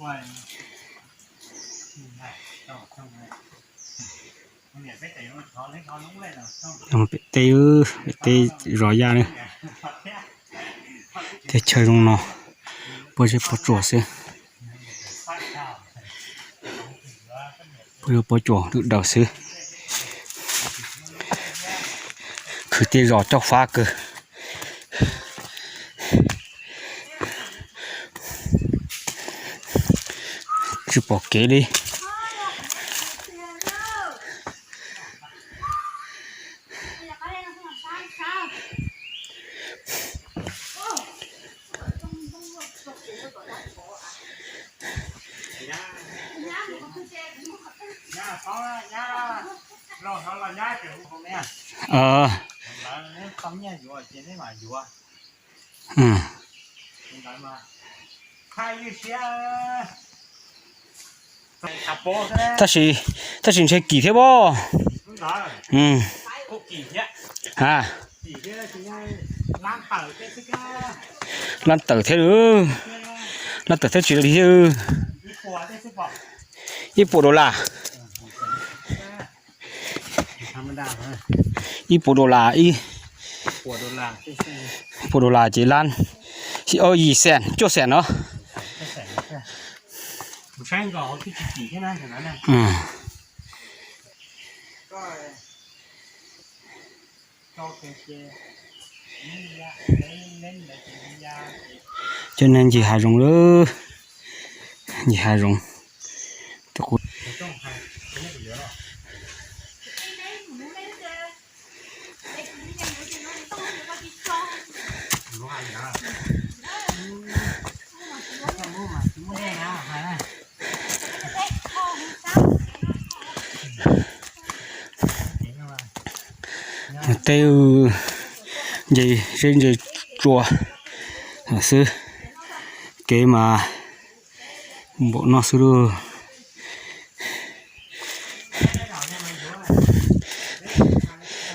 Pem teb, pem teb zos yaj na. Teb chaws zoo no, pob zeb pob tsuas xwb. Pob zeb pob tsuas dawb daws xwb. Khwv tej zos coj fab kawg. Tsis pom kev li. Tab sis, tab sis ntshe kim thiab pob. A, lab tawm thiab, lab tawm thiab tsis li thiab. Ib puas dollar. Ib puas dollar, ib puas dollar ces lab, yim xees, cuaj xees no. Cov neeg ncig hav zoov lawm, ncig hav zoov. Mus teb, nce zeb nce tsua xwb, kev mas npaum no xwb lauj.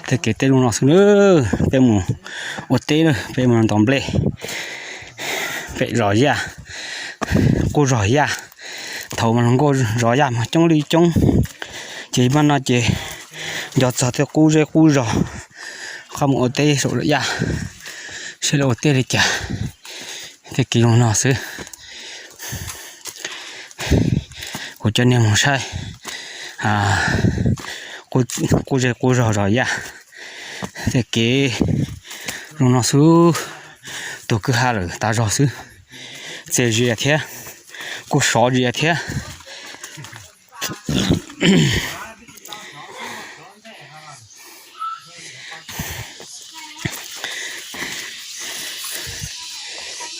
Tej kev teb zoo no xwb na, peb mus ua teb na, peb mus ntov nplej pem zos Yaj, qub zos Yaj. Thaum mas hluas nkauj zos Yaj mas coob li coob, ces mas no ces nco txog tej qub zej qub zos, qab mus ua teb saum zos Yaj, saib lawv ua teb li cas. Tej kev zoo no xwb. Kuv coj nej mus saib qub zej qub zog zos Yaj. Tej kev zoo no xwb, tus kwj ha lawm tas zog xwb. Txias zias thiab, kuj sov zias thiab.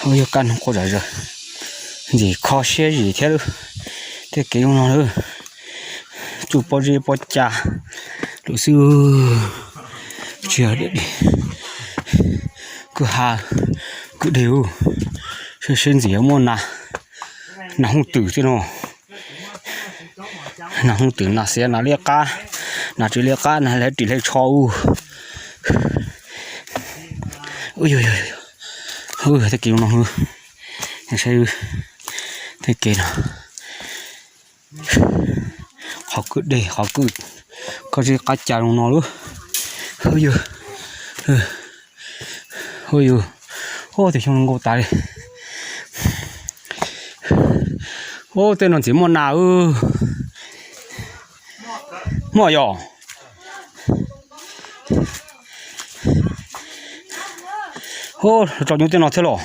Yog kaj ntug quaj zom zaws, ntxim kho siab zim thiab lauj. Tej kev zoo no lauj, tsuj pob zeb pob ca lawm xwb. Tsis yog kwj ha kwj deg, seb ntxim muaj nas, nas hooj twm thiab no. Nas hooj twm, nas xiav, nas liab qab, nas tsis liab qab, nas hle ris hle tsho u. Tej kev no, saib tej kev no, qhov kwj deg, qhov kwj, koj zeb qab ca zoo no lauj. Hu yug, hu yug, hu, tej xyoob nkaus tas li. Hu, tej no ntxim muaj nas. Muaj yog. Hu, tso nyuj tej no thiab los.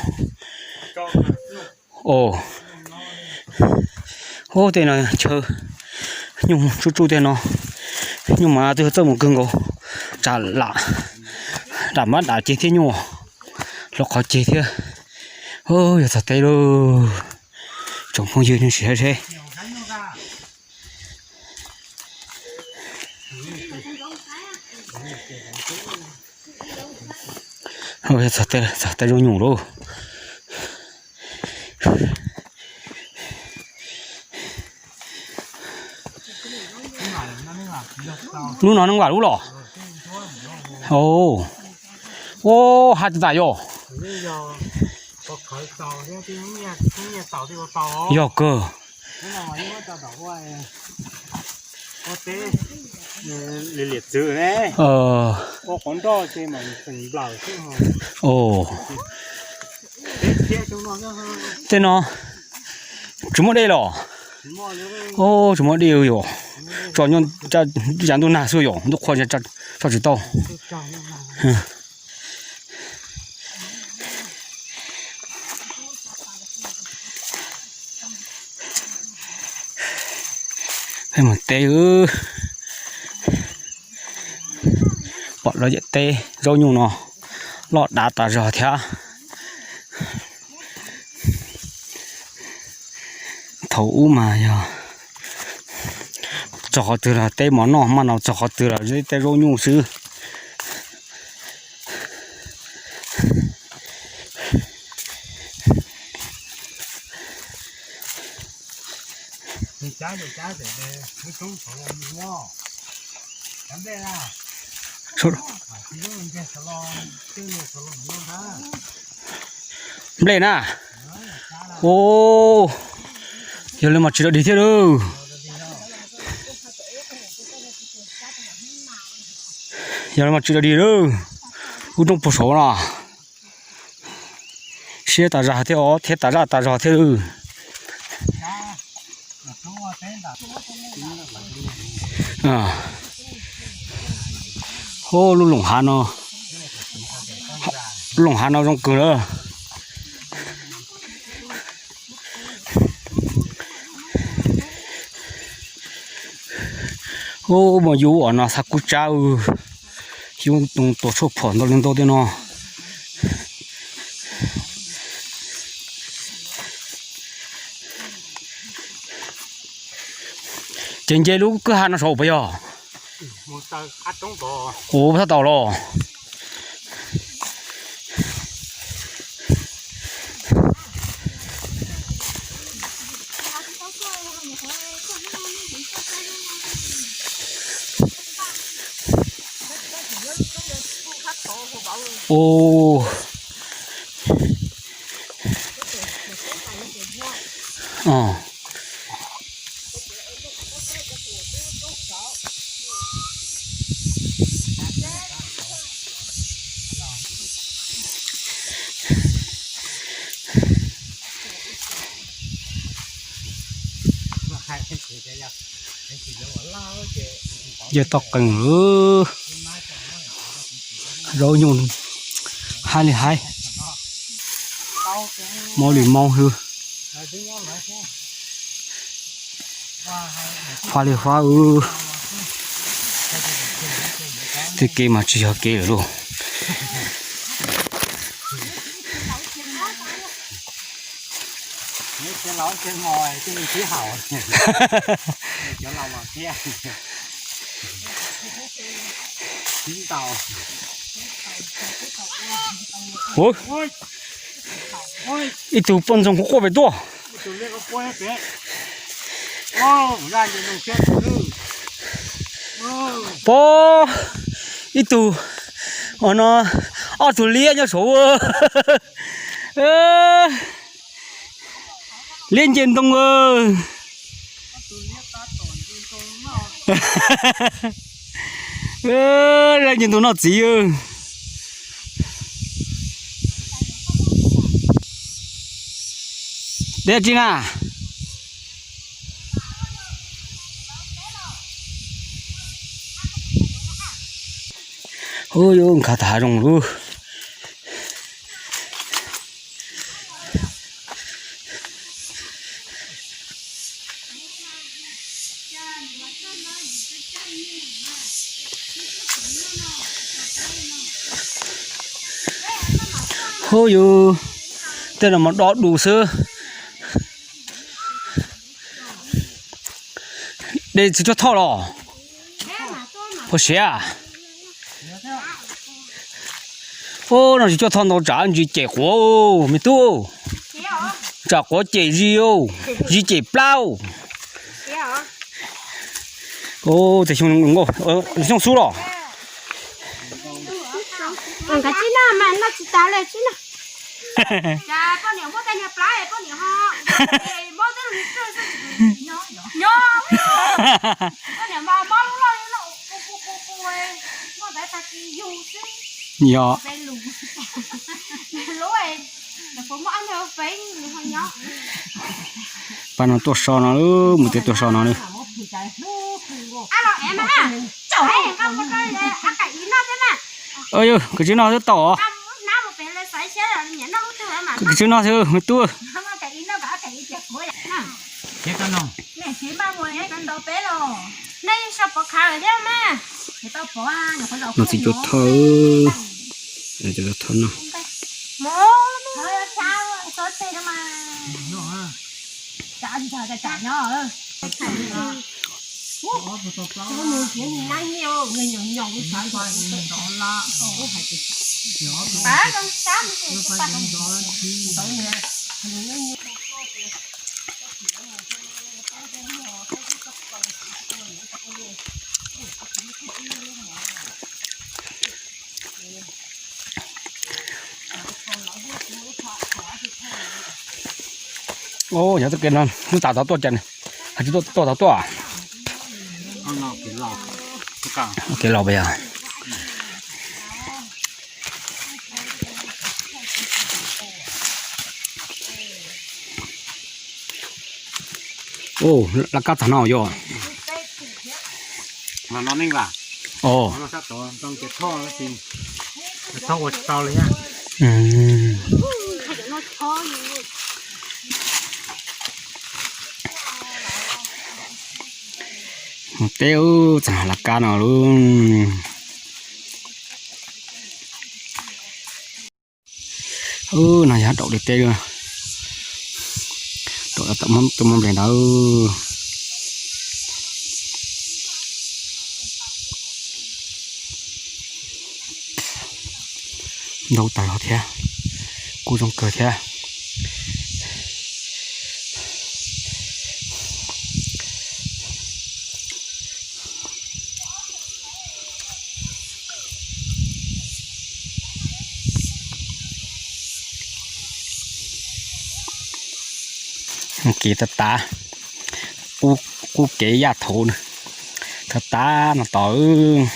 Hu, tej no chaw nyuj tsuj tsuj tej no, nyuj mas twb txawj mus kawg nkaus, tsam lam dam mab dam ceg thiab nyuj, hlob qhov ceg thiab. Yog txog teb lauj, tsoom phooj ywg nej sim saib seb. Txog teb zoo nyuj lauj. Lub no neeg vam lub los? Ua, hais tias tas yog. Yog kawg. Liam txwv. Tej no tsis muaj dej los? Tsis muaj dej yom. Tso nyob yav ntuj nag xwb yom, ntuj qhua tso tsis tau. Peb mus teb, pom lawv cov teb zaub nyuj no loj dav tas zog thiab. Thaum ub mas yog txog qhov twg los teb mov noj, maj no txog qhov twg los teb zaub nyuj xwb. Nplej na. Ua, yog li mas tsis dog dig thiab lauj. Yog li mas tsis dog dig lauj. Ub, roob puag saud no. Siab tas zog thiab os, thiab tas zaj tas zog thiab lauj. Ub, lub loos hav no, loos hav no zoo kawg lawm. Ub, mas yus ua no xav kub tsab, yus tus tuav tshuaj phom ntau li ntau tej no. Ces nce lub kwj ha no saud puas yog? Ua, txhob tau los. Ua, yog toj qees lawm. Zaub nyuj haib li haib. Maub li maub xwb. Fab li fab. Tej kev mas tsis yog kev lawm lauj. Ib tug poj ntxoog quaj quaj pem tuaj. Pob, ib tug, no, ob tug liab nyob saud. Liab nce ntoo. Liab nce ntoo noj txiv. Deb tsi na. Ub, yuav nkhav tas hav zoov lawm. Ub, yus tej no mas do dus xwb. De txiv cuab thoj los? Puas siav? Ub, no txiv cuab thoj ntau tsam ntsis cem quav me tub. Tsam quav cem zis, zis cem plab. Ub, tes xyoo xub los? Cas poj niam muab tej niag plab poj niam ho mob twb nyob, nyob, poj niam mas mob lub loj li no, muaj ntawd tag kis yug xwb. Yog. Lub, lub, puas muaj ob nyuag feeb nws ho nyob. Pab no tuaj so no, mus tias tuaj so no. Kwv tsis noj twb tau. Kwv tsis noj xwb me tub. No txiv cua thoj, cua thoj no. Yog txoj kev no lub tas tod tuaj cas, hais tsis tuaj tod tuaj. Kev laus pas yog. Laj kab txog no yog. Mus teb txog laj kab no lauj. No yog daum li teb, daum tuaj muab nplej ntawd. Ntau tas zog thiab, kuj zoo kawg thiab. Kev tav tav, qub kev yaj thaud, tav tav no tod,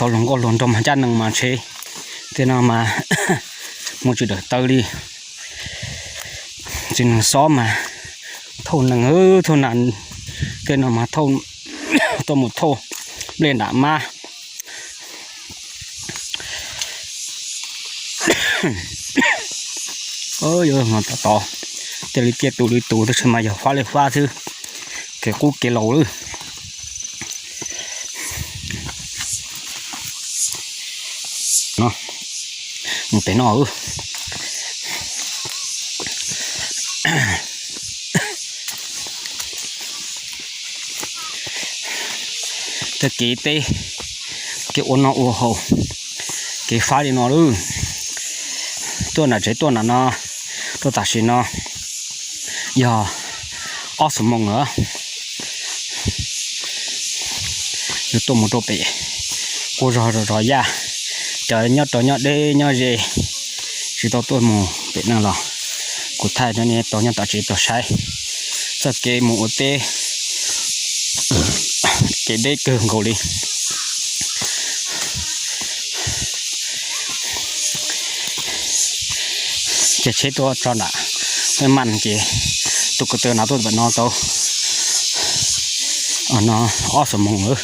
tau luag nkauj luag nraug mas caj nees mas ntshe tej no mas muaj tsis dawm taw li. Tsis neeg xob mas thauj nees thauj nas, tej no mas tuaj mus thauj nplej nram mab. Yuav no tod tod, cia li ciaj tus li tus tab sis mas yog fab li fab xwb, kev qub kev laus lawm. No, mus pem no. Tej kev teb, kev ua noj ua haus, kev fab li no lawm. Tuaj nram tsev tuaj nram no, tuaj tam sim no yog ob xuab moos lawm. Yuav tuaj mus rau pem quaj zog zog yaj, cov nyob rau nyob deb nyob ze tsis tau tuaj mus pem no los kuv thaij rau nej tau nyob tom tsev tau saib txoj kev mus ua teb, kev deb kawg nkaus li. Ces tsheb tuaj tso nram Maj Mas ces tus ko taw no tuaj pem no tau no ob xuab moos lawm.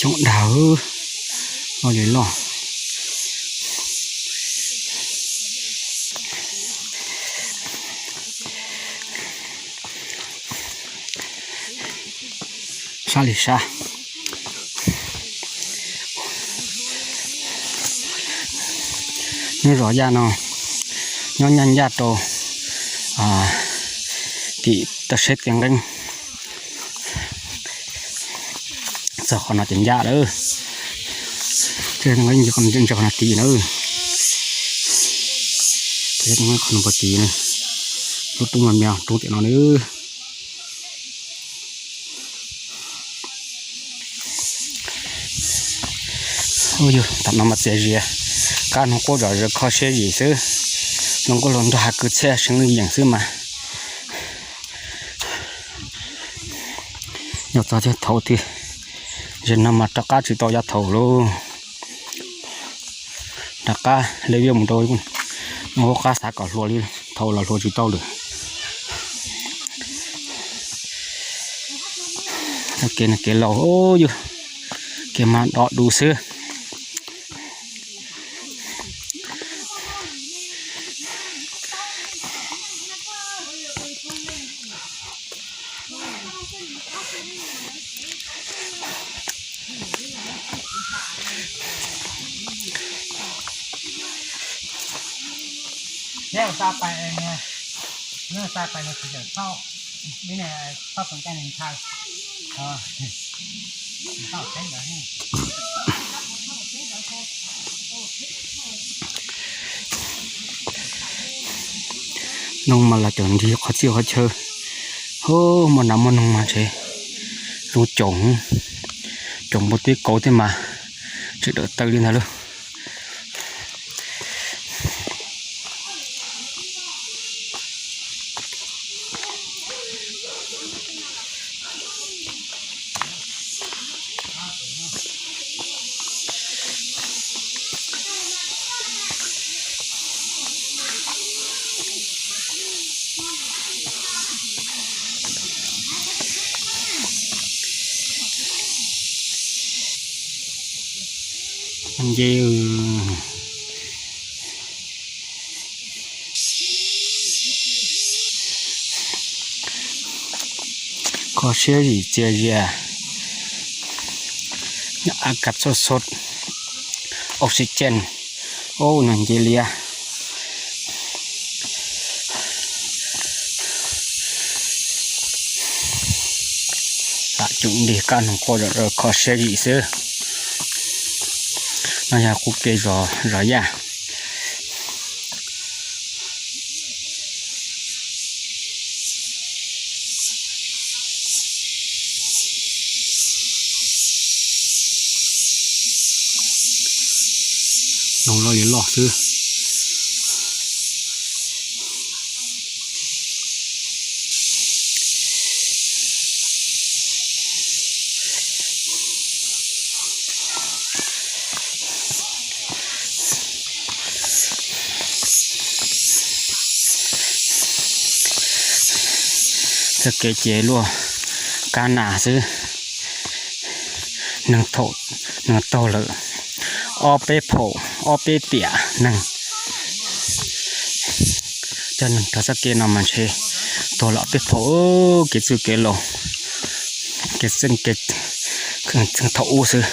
Xyoob dag, loj li loj. Sab li sab. Nyob zov yaj no, nyob nyaj yaj rau tim toj siab kev nqeeb. Txog qhov no ces ncaj lawm. Ntsia qhov no tid na. Qhov no pov tid na. Lub roob mas me roob tiam no na. Yog tam no mas txias zias, kab noog quaj zom zaws kho siab zim xwb. Noog quaj hluas nraug hav kwv txhiaj seev yeem xwb mas. Yog txog thiaj thaum twg, zaum no mas rov qab tsis tau yav thaum lauj. Rov qab lawv yuav mus rau, mus hauv qab xav kom hluas li, thaum los hluas tsis tau lawm. Kev no kev laus yog, kev mas dov du xwb. Noog mas los cov nrig qhov txhia qhov chaw, muaj nas muaj noog mas ntshe zoo coom, coom npua teb kauv thiab mas tseem dawm taw li ntag lauj. Nce, kho siab zim txias zias, a kab xoj xoj, oxygen, ub no nce liab. Lam cum nrig kab noog quaj zom zaws kho siab zim xwb. No yog qub kev zos, zos Yaj. Noog loj li loj xwb. Txoj kev ces luaj kab nas xwb. Neeg thaum, neeg taug lawm ob peb phaum ob peb tiam neeg. Cov neeg taug txoj kev no mas ntshe tuag lawm ob peb phaum, kev txwj kev laus, kev txeej kev txheej thaum ub xwb.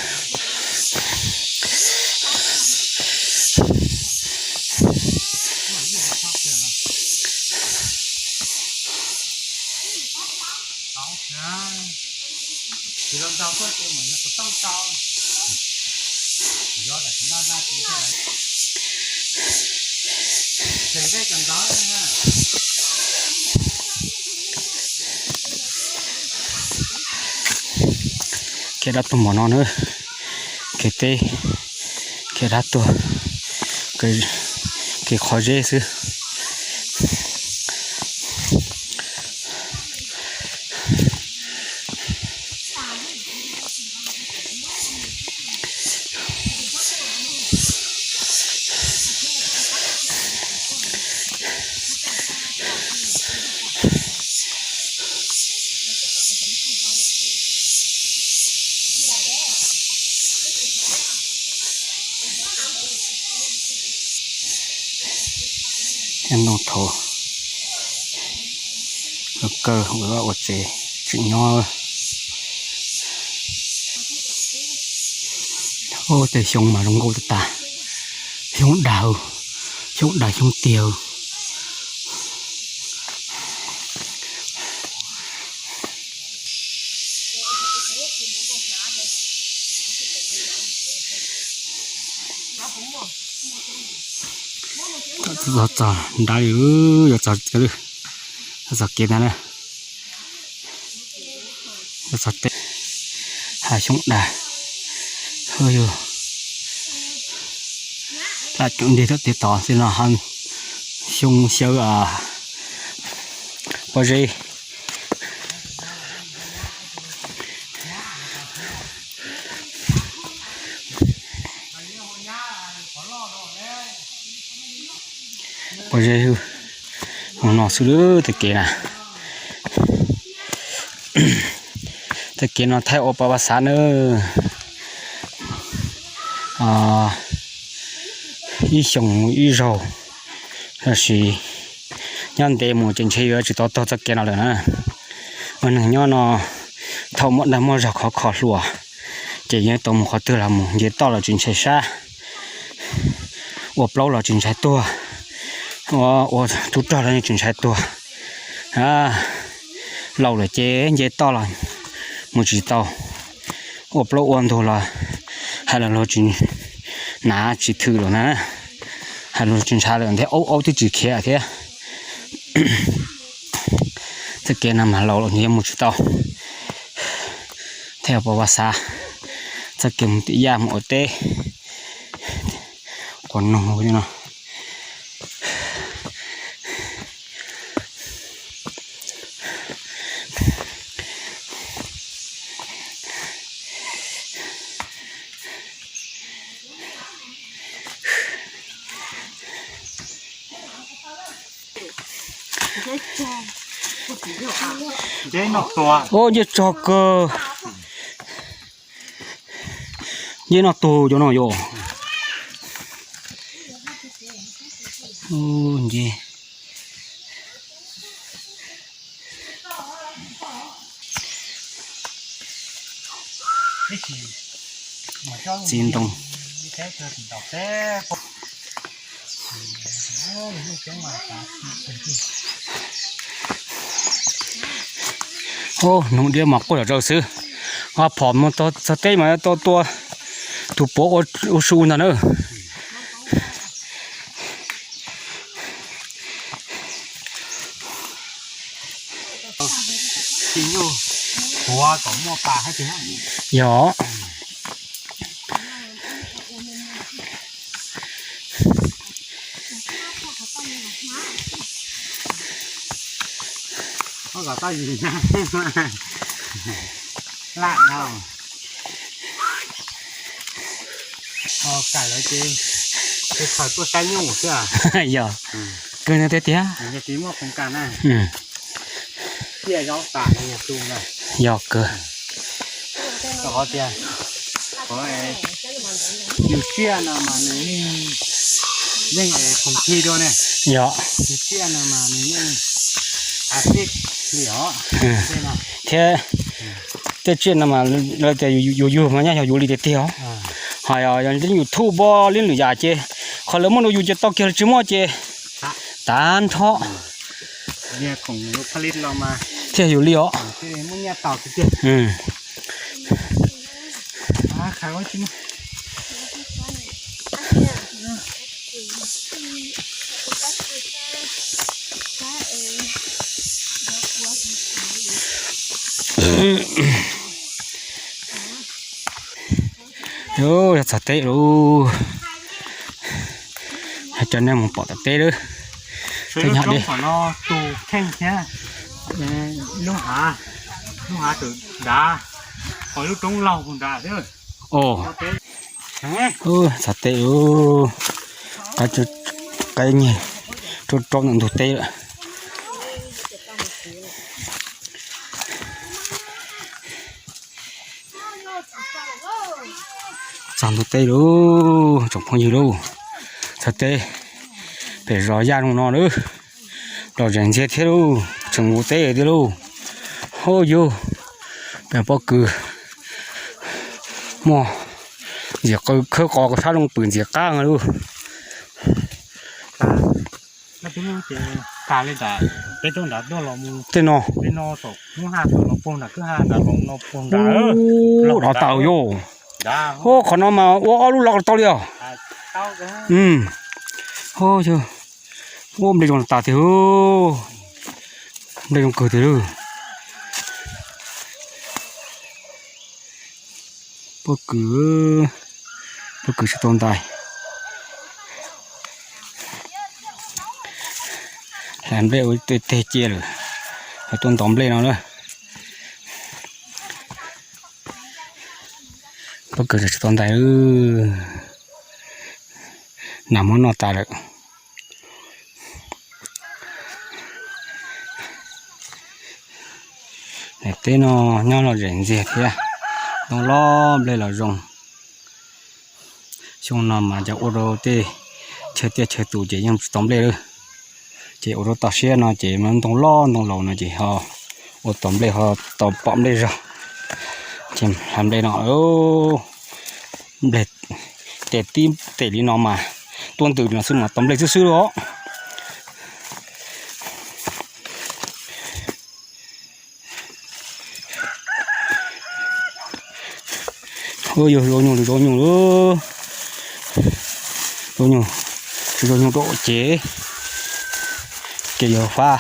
Kev dab tuag npaum no na, kev teb, kev dab tuag, kev qhov zeb xwb. Nyob noo thaum los kawg ua vaj ua tsev tseem nyob. Ub, tej xyoob mas zoo nkauj tag tag, xyoob daws, xyoob daws xyoob tiag. Txog nrad li, yuav txog, txog kev ntag na. Yuav txog teb, hav xyoob dag, yog lam coob ntiag tom tej tod xwb no, xyoo xyaw pob zeb. Pob zeb hwj, no xwb lawm tej kev na. Tej kev no thaij ua pov vaj xav na. Ib xyoos ib zaug, tab sis nyob ntev mus ces ntshe yuav tsis tau taug txoj kev no lawm na. Ua neeg nyob no thaum muaj dag muaj zog khov kho hluas, ces yeej tau mus qhov twg los mus, nce toj los tsis ntshai sab, ua plaub los tsis ntshai tuag, ua tub rog los tsis ntshai tuag. Laus lawm ces nce toj los mus tsis tau, ua plaub ua ntug los hais los luag tsis, hnav tsis thwm lawm na, hais luag tsis ntshai lawm, ntev aub aub twb tsis khiav thiab. Txoj kev no mas laus lawm yuav mus tsis tau. Thiaj pov vaj xav, txoj kev mus tim yaj mus ua teb, quas noog li no. Ua ncej tsog kawg. Ncej no tug cov no yom. Ncej txiv ntoo. Noog diab mas quaj zom zaws xwb. Phom mus txog teb mas tau tua tus puav ua su ntag na. Yog. Lam no. Ho kawm lawv ces, ces khaws tuaj saib nyuj xwb. Yog, kawg no tiag tiag. Yog kawg. Tias, nws tsiaj no mas nws yeej, yeej khoom khi dua ne. Yog. Nws tsiaj no mas nws yeej a tij li os. Thiab tej tsiaj no mas lawv tias yus yug mas nyob yog yus li tiag tiag os. Ho yog yus thuj npo li lwm yam ces qhov lawv muab rau yus ces tau kiag, tsis muab ces tav nrho. Thiaj yus li os. Yog txog teb lauj, coj nej mus pom tom teb lawm. Tej nyuag dej. Lub hav, lub hav tawm nrad, ho lub roob laug puag nrad xwb. Txog teb lauj, qab nyiag rau rau ntawm ntug teb lawm. Txog ntug teb lauj, tsoom phooj ywg lauj. Txog teb, pem zos Yaj Zoo no lauj. Los zeem ntxiag thiab lauj, tseem ntug teb tiag lauj. Hauj yug, pem pob kws muaj ntxim qw khawb qos sab zoo pwm ntxim qab lauj. Tej no, no tau yog. Qhov no mas ua ob lub los tau li os. Ub, nplej zoo tas tiag, nplej zoo kawg tiag lauj. Pob kws, pob kws tsis tau ntais. Hlais nplej ua tej cia lawm, ho tuaj ntov nplej no na. Pob kws tsis tau ntais, nas muab noj tas lawm. Daim teb no nyob lom zem ntxiag thiab, ntoo loj nplej los zoo. Xyoo no mas cov ua rau tej chaw tiaj chaw tus ces yeej tsis tau nplej lawm. Ces ua rau toj siab no ces ntoo loj ntoo laus no ces ho ua tau nplej, ho tau pom nplej zog. Ces hlais nplej no, nplej tej tib tes li no mas tuaj ntws li no xwb mas tau nplej xwb xwb los. Ua yog zoo nyuj, zoo nyuj, zoo nyuj, zoo nyuj rau ces, ces yog fab.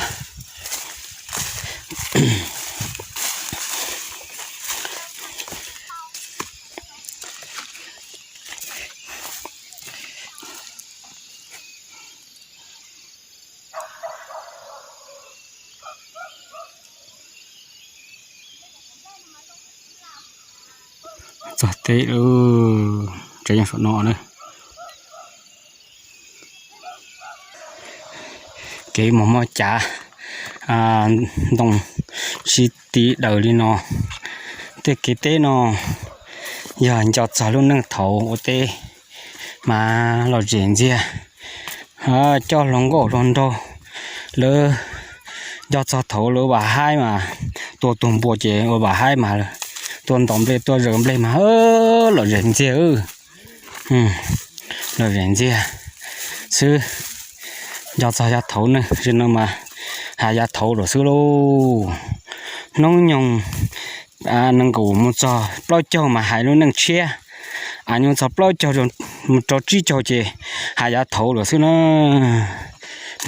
Txog teb lawm, tsev nyob saum no na. Kev mos mos cav, ntoo sib tiv daws li no. Tej kev teb no yog nco txog lub neej thaud ua teb mas lom zem ntxiag. Coj hluas nkauj hluas nraug, lawv nco txog thaud lawv vam haib mas, tua tus npua ces ua vam haib mas, tua ntaus nplej tua zaws nplej mas lom zem ntxiag. Lom zem ntxiag xwb. Nco txog yav thaud ne, tam sim no mas hais yav thaud lawm xwb lauj. Hnub nyoog nees nkaum mus txog plaub caug mas hais lub neej tshiab, a, nyoog txog plaub caug mus rau tsib caug ces hais yav thaud lawm xwb na.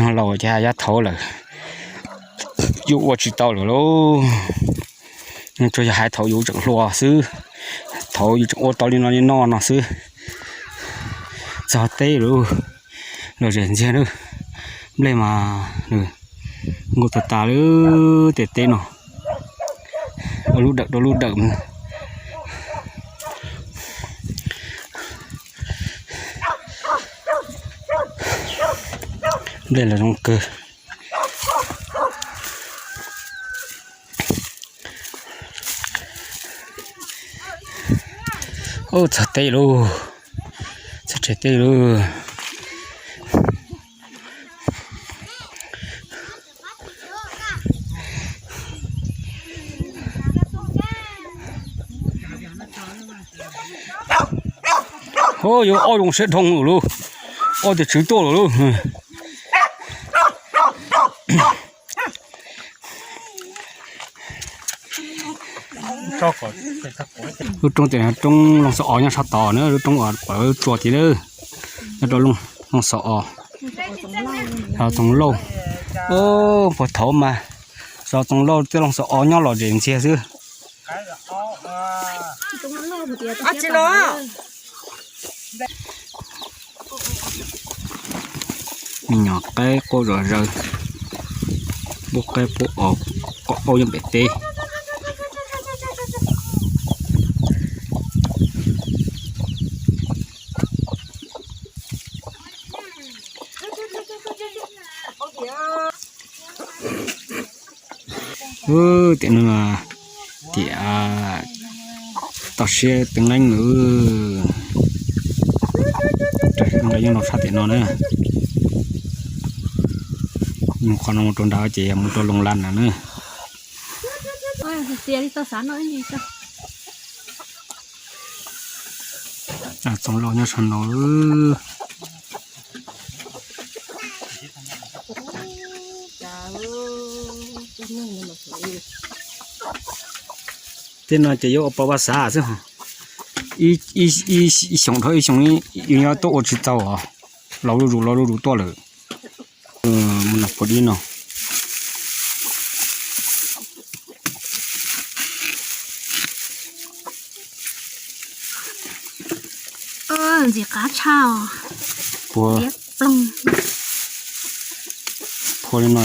Neeg laus ces hais yav thaud lawm, yus ua tsis tau lawm lauj. Tsuas yog hais thaum yus tseem hluas xwb, thaum yus tseem ua tau li no li no no xwb. Txog teb lawm, lom zem ntxiag lawm. Nplej mas nkaus tas tas lawm tej teb no, ua lub dawm rau lub dawm. Nplej los zoo kawg. Ub, txog teb lauj, txog tsev teb lauj. Ub, yuav ob zoo siab dhau lawm lauj, ob tug tswv tuaj lawm lauj. Lub roob tim no roob Looj Xov Os nyob sab tod na, lub roob uas pawv tsua tim na, nyob rau Looj Xov Os, Txoov Lauj. Puag thaud mas Txoov Lauj thiab Looj Xov Os nyob lom zem ntxiag xwb. Me nyuam qaib quaj zom zaws, pub qaib pub os, quaj qaub nyob pem teb. Tiam no, tiam toj siab teev leeb lawm. Nqa nyob rau sab tim no na. Mus qhov no mus rau nrad ces yog mus rau Looj Laj na. Txoov Lauj nyob sab no. Tej no ces yuav ua pov vaj xav xwb hos. Ib, ib, ib xyoo dhau ib xyoo yus nyob tuaj ua tsis txaus os. Laus zuj zus laus zuj zus tuaj lawm. Mus noj pov dib no. Ntxim qab tshaj os. Puag, puag li no,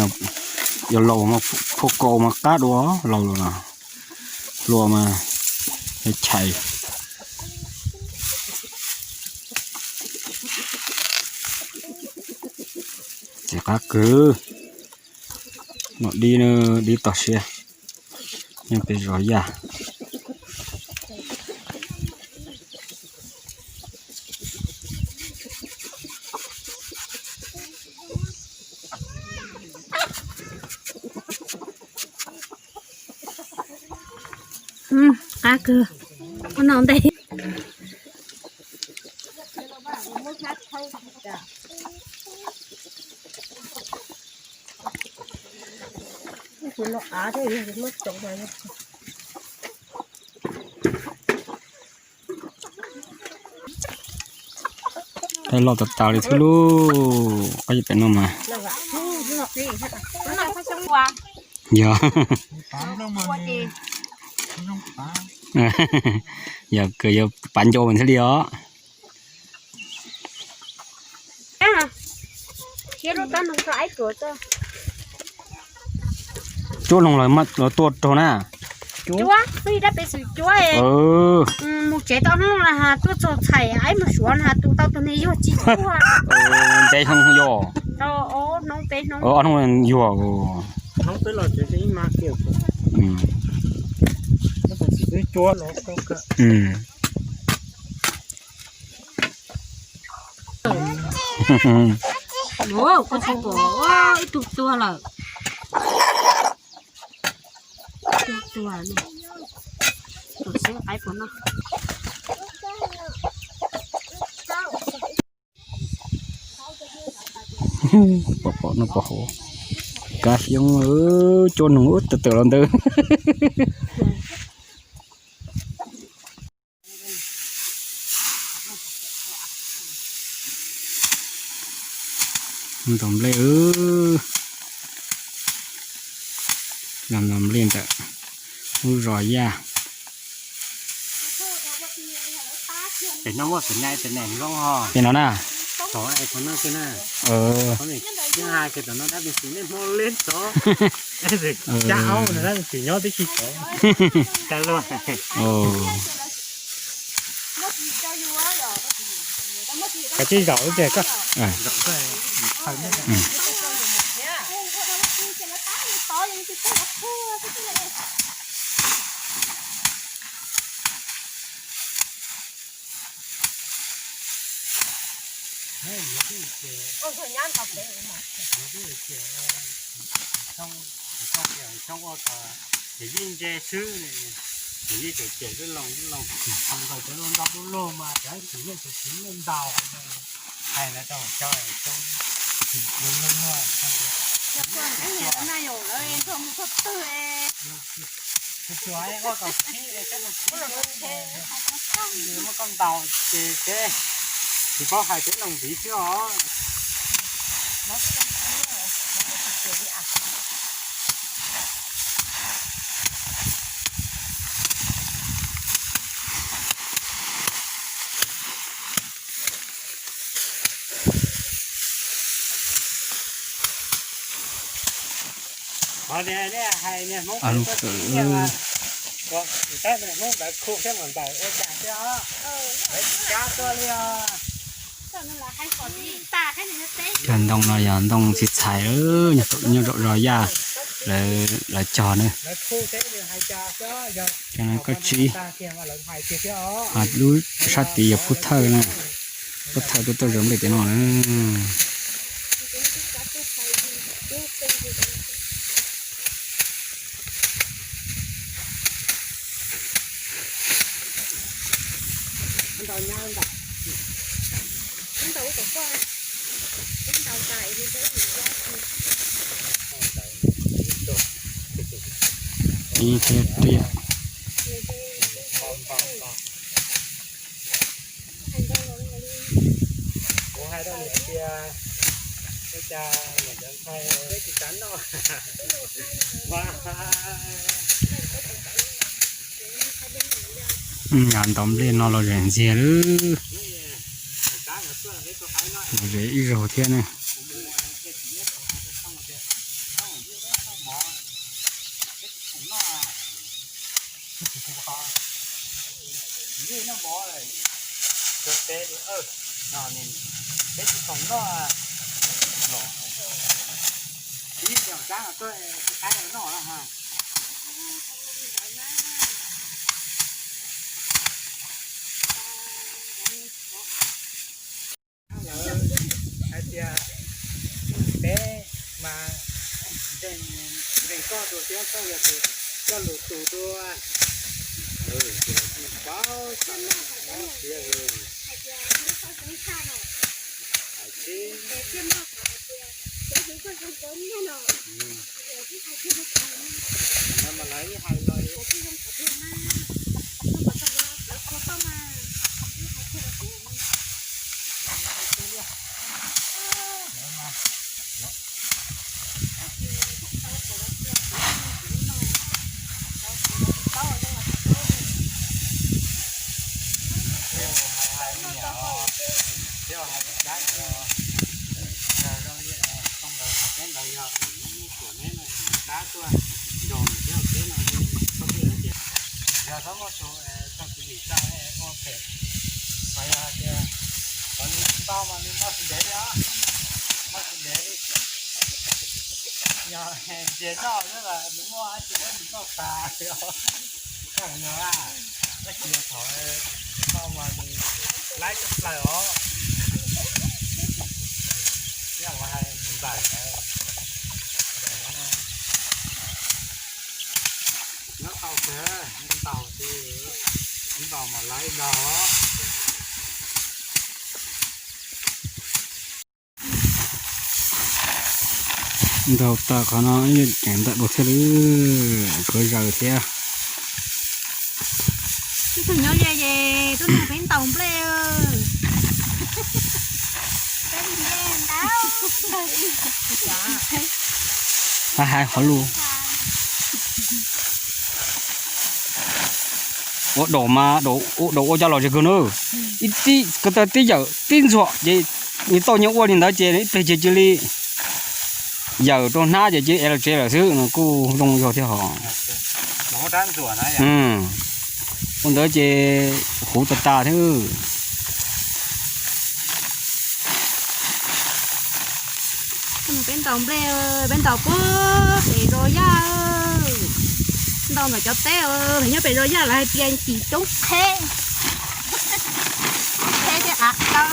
yog laus mas phua kaus mas qab dua laus lawm no. Hluas mas chais. Ntxim qab kawg. Nom dib, dib tog siab. Nyob pem zos Yaj. Qab kawg, ua no ntej. Thaij loj tas tas li xwb lauj, qab yog pem no mas. Yog, yog kawg yog pav ncau mas thiaj li os. Cuab loo los tua raug na. Cuab, ib dab peb xwm cuab. Mus tsev tau hnub no tuaj txog txhais ib mus suav no tus tau tus niag yuag tsis cuag. Ntev hnub yog. Ob hnub yuag. Ua tsis pom ib tug tuag lawm. Ib tug tuag, tus xwb qaib puas noj. Pom pom no pom hauv. Kab xyoob, cuab noog ub tawm tawm los ntawd. Ntxoov nplej, ntxoov nplej ntawm lub zos Yaj. Pem no na. Kav tsij zaum ib pliag koj. Ces vij ntse xwb, ces vij tseem cem lub loog lub loog, nkaus cov lub ntaub lub log mas cov txiv neej txiv neej ntaus hais lawv tau cov txhua ua kom muab koj ntaus ces peb tsis paub hais peb loog ntxiv xwb os. Hmoob, Hmoob ntawd khu thiab mas ntaus ua cas thiab os. Lawv tsis cab tuaj li os. Cog ntoo no yog ntoo txiv txhais, nyob rau zos Yaj, lawv cog na. Cov no koj tsib, lub sab tid yog pub thawj na. Pub thawj tuaj txog nplej tim no na. Ib thiab riam. Ntaus nplej no los zem ntxiag lawm. Los zem ib zaug thiab ne. Lawv hais tias peb mas nkees koj dua thiab koj yog tus coj lus tus dua. Ces lawv kuj paub txog tias hais tseeb. Mas lawv hais los Yog txhob muaj tus txog kwv lim txaj ua phem, mas yog tias kom nws npau mas nws npau tsis ntev li os, npau tsis ntev li. Yog ntsia noj xwb mas nws muaj dab tsi nws noj tas li os. Koj no tab sis yog thaum npau mas nws laib tshaj plaws os. Yog ua hais npawm nyob tau kawg, ntaus ces ntaus mas laib ntaus. Ntaus tas qhov no yeej ceev ntawm dua thiab lawm, khuav zaws thiab. Ib tug nyob ze es tuaj nrog peb ntaus nplej. Hais hais qhov lus. Ua daus mas, daus ua cov los tsis kawg na. Ib tib ko taw tib yawm tib ntxuam ces nws tau nyias ua li ntawd ces ib pliag ces cia li yawm rau hnab ces cia li ev los tsev lawm xwb no kuj zoo zog thiab hos. Ua ntawd ces huv tas tas thiab. Peb ntaus nplej, peb ntaus puag pem zos Yaj, ntaus ntawm cov teb, nyob pem zos Yaj lawv hais tias cim coob qheb, coob qheb thiab av dawb,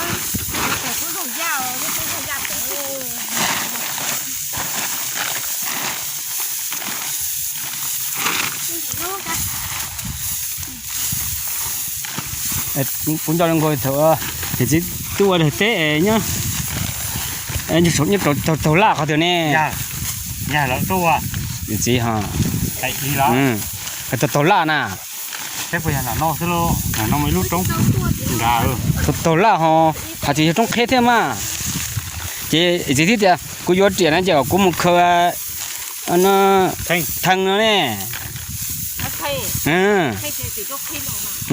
pem kuj zos Yaj, kuj zos Yaj pem. Kuv nco li nkaus thaum niam txiv twb ua daim teb nyob, nyob taug laj qhov twg ne. Niam txiv, taug taug laj na. Taug laj ho hais tias yog roob qheb thiab mas. Ces niam txiv thiaj tias kuv yuav riam na ces kom kuv mus khaws thee no ne.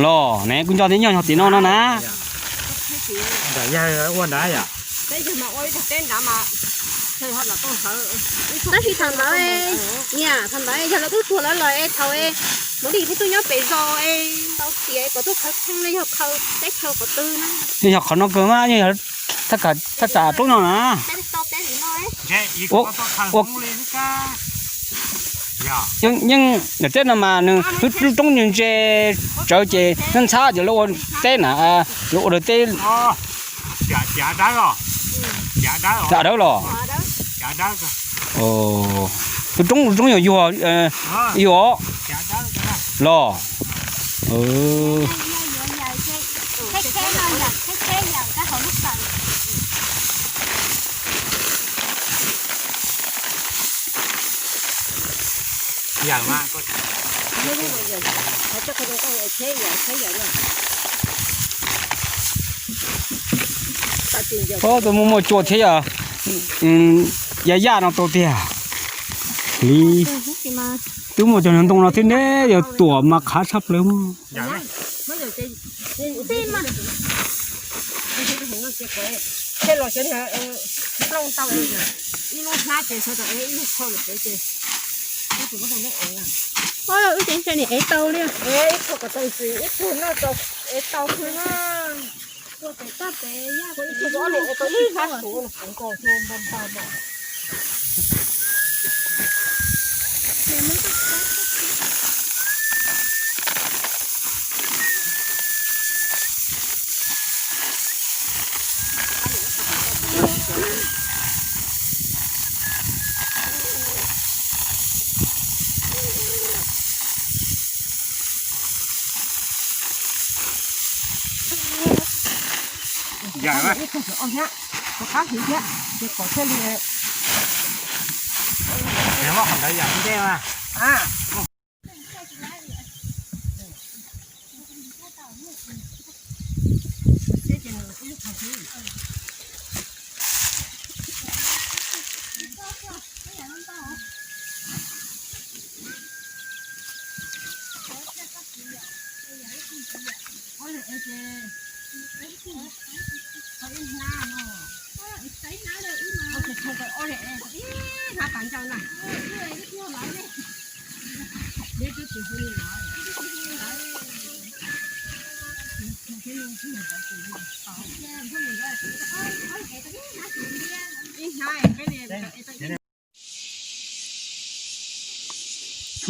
Los ne, kuv nco tias nyob tim no no na. Tab sis thaum ntawd, niam, thaum ntawd yog lawv twb tuag lawm los es thaum es Mus Lis peb tuaj nyob pem zos es ntau tiam es kom tuaj khawv thee no yog khaws teb chaws qhov twg na? Yog qhov no kawg mas, yog thaj tsam roob no na. Yeej, yeej, daim teb no mas nws lub roob ntse ntse tsawv ces nyob ntxhab ces lawv ua teb na, lawv ua daim teb. Cav dawb los? Tus roob, roob yuag yuag, yuag los? Ob, tus muaj muaj cua thiab yog, ya yaj no tau tiag li. Twb muaj cov ntoo no thiab ne, yog tuam mas qhav tshaj plaws mas. Wb ces ntshe niam ev tau li.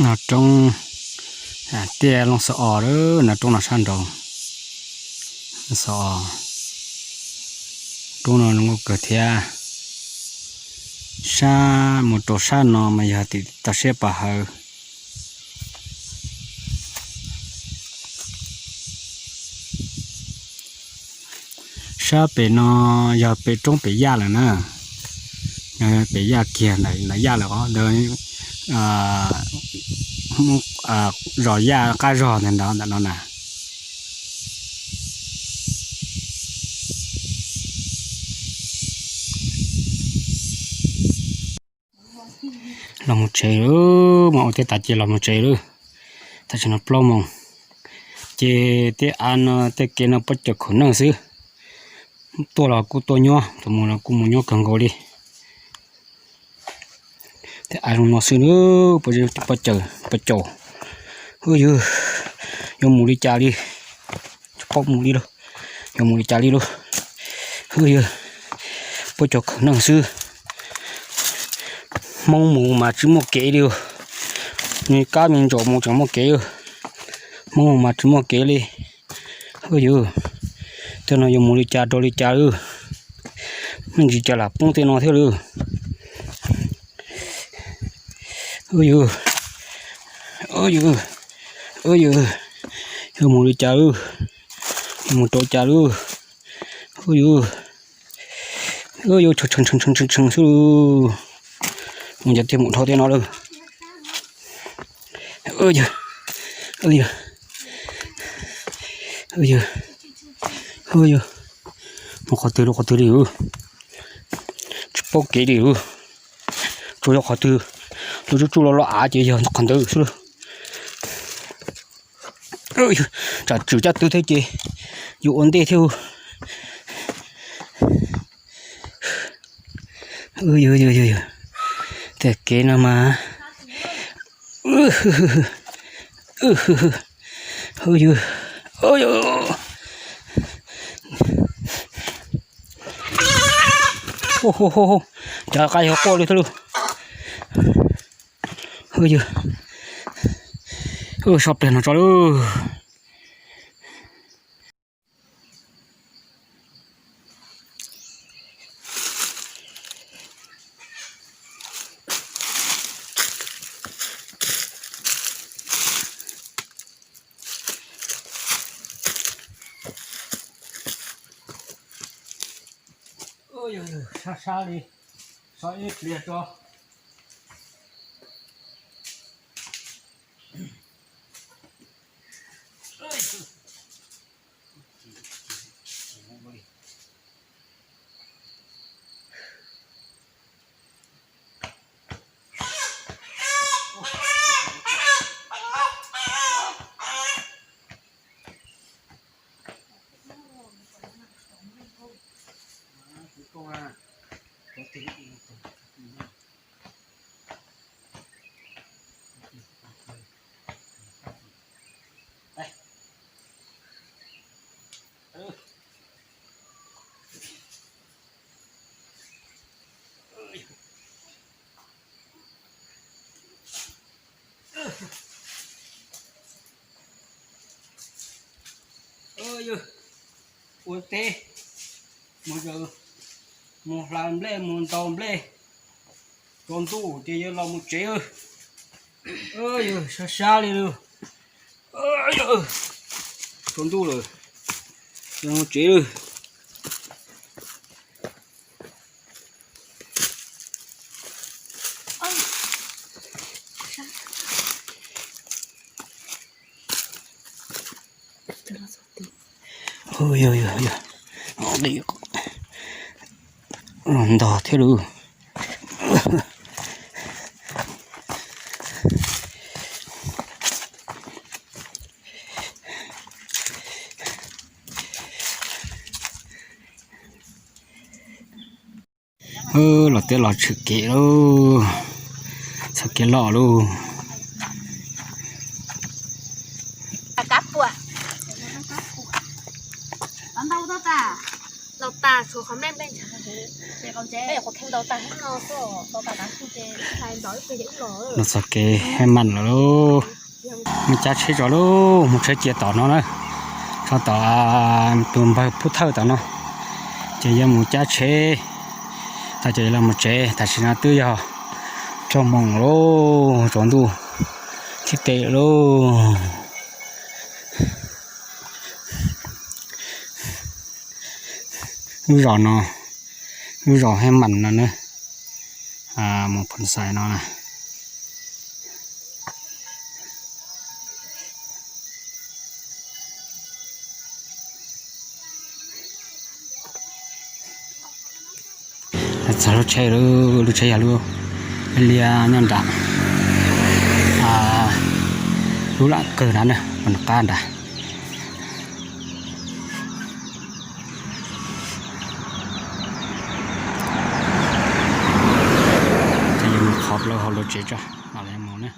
No roob, tiaj Looj Xov Os lawm, no roob no sab nraud. Xov Os, roob no zoo nkauj kawg thiab. Sab mus rau sab no mas yog tim toj siab Paj Hawv. Sab pem no yog pem roob pem yaj lawm na, pem yaj kiag ntawm yaj lawm os, ntawd zos yaj qab zog ntawd ntawd ntawm no na. Los mus tsev lawm, mas ua tej tas ces los mus tsev lawm. Tam sim no plaub moos, ces tej av no tej kev no pob caws khaum neeg xwb. Tuaj los kuj tuaj nyob, tus mus los kuj mus nyob kawg nkaus li. Tej av zoo no xwb, pob caws, pob caws. Ywg, yuav mus li cas li? Tsis paub mus li lauj, yuav mus li cas li lauj? Ywg, pob caws khaum neeg xwb. Hmoob mus mas tsis muaj kev li, me kab me ntsaum mus tseem muaj kev. Hmoob mus mas tsis muaj kev li. Ywg, tej no yuav mus li cas rau li cas lawm? Me ntsis cas lam poob tej no thiab lawm. Ywg, ywg, ywg, yuav mus li cas lawm? Yuav mus rau cas lawm? Ywg, yuav tshee tshee xwb. Mus cas thiaj mus dhau tej no lawm. Ywg, ywg, ywg, mus qhov twg rau qhov twg li lawm? Tsis paub kev li lawm. Tsuas yog qhov twg los tsuj tsuj los los av ces yog qhov ntawd xwb lauj. Tsam tswm caj tw thiab ces yuav ua ntej thiab. Tej kev no mas, ywg, cas qab yog quaj li thiab lauj. Ywg, so pliag no tso lauj. Sab sab li, so ib pliag tso. Ua teb, mus, mus hlais nplej mus ntaus nplej, tsaus ntuj ces yuav los mus tsev. Yog sab sab li lawm, tsaus ntuj lawm, yuav mus tsev lawm. Yog, yog, yog, los ntog thiab lauj. Los teb los tshwm kev lauj, txoj kev loj lauj. Los txog kev hab mas lawm lauj. Mus cab tsheb tso lauj, mus tsheb cia tom no na, tso tom tus npawg Pub Thawj tom no, ces yuav mus cab tsheb, tag ces yuav los mus tsev. Tam sim no twb yog rau moos lauj, tsaus ntuj thib teb lauj. Lub zos no, lub zos Hab Mas no na, mus Phoo Xais no na. Txog lub tsheb, lub tsheb yog lub liab nyob nram lub lam kawg na, nram qab nrad. Ces yuav mus qhov plaws hauv lub tsev tso, mam li mus na.